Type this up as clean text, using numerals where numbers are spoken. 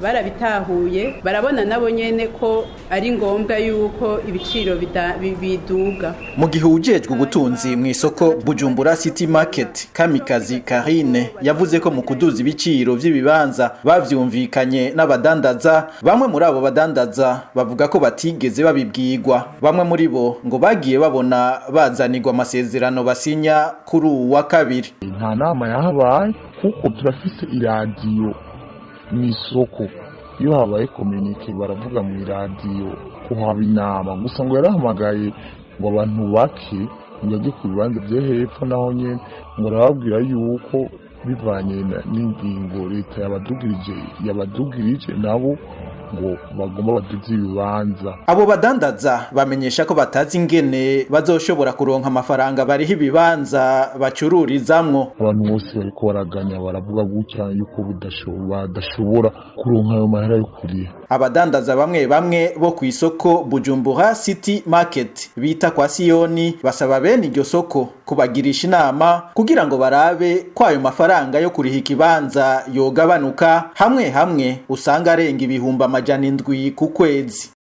Barabitahuye, barabona nabo nyene ko ari ngombwa yuko ibiciro biduga. Mu gihe ujejwe ubutunzi mu isoko Bujumbura City Market, Kamikazi Karine, yavuze ko mu kuduza ibiciro vy'ibibanza bavyumvikanye n'abadandaza, bamwe muri abo badandaza bavuga ko batigeze babibwirwa. Bamwe muri bo ngo bagiye babona bazanirwa amasezerano basinya kuri uwu wa kabiri. Nta nama yahabaye, kuko turafise iradiyo mu isoko. Iyo habaye communiqué baravuga mu iradiyo ko haba inama. Gusa ngo yarahamagaye ngo abantu bake, ngo ajye ku bibanza byo hepfo, naho nyene ngo arababwira yuko bivanye n'ingingo leta yabadugirije, nabo ngo bagomba baduze ibibanza. Abo badandaza bamenyesha ko batazi ingene bazoshobora kuronka amafaranga bariho ibibanza bacururizamwo. Abantu bose bariko baraganya, baravuga gutya yuko badashobora kuronka ayo mahera yo kuriha. Abadandaza bamwe bamwe bo ku isoko Bujumbura City Market bita kwa Siyoni basaba bene iryo soko kubagirisha inama kugira ngo barabe ko ayo mafaranga yo kuriha ikibanza yogabanuka, hamwe hamwe usanga arenga 700,000 ku kwezi.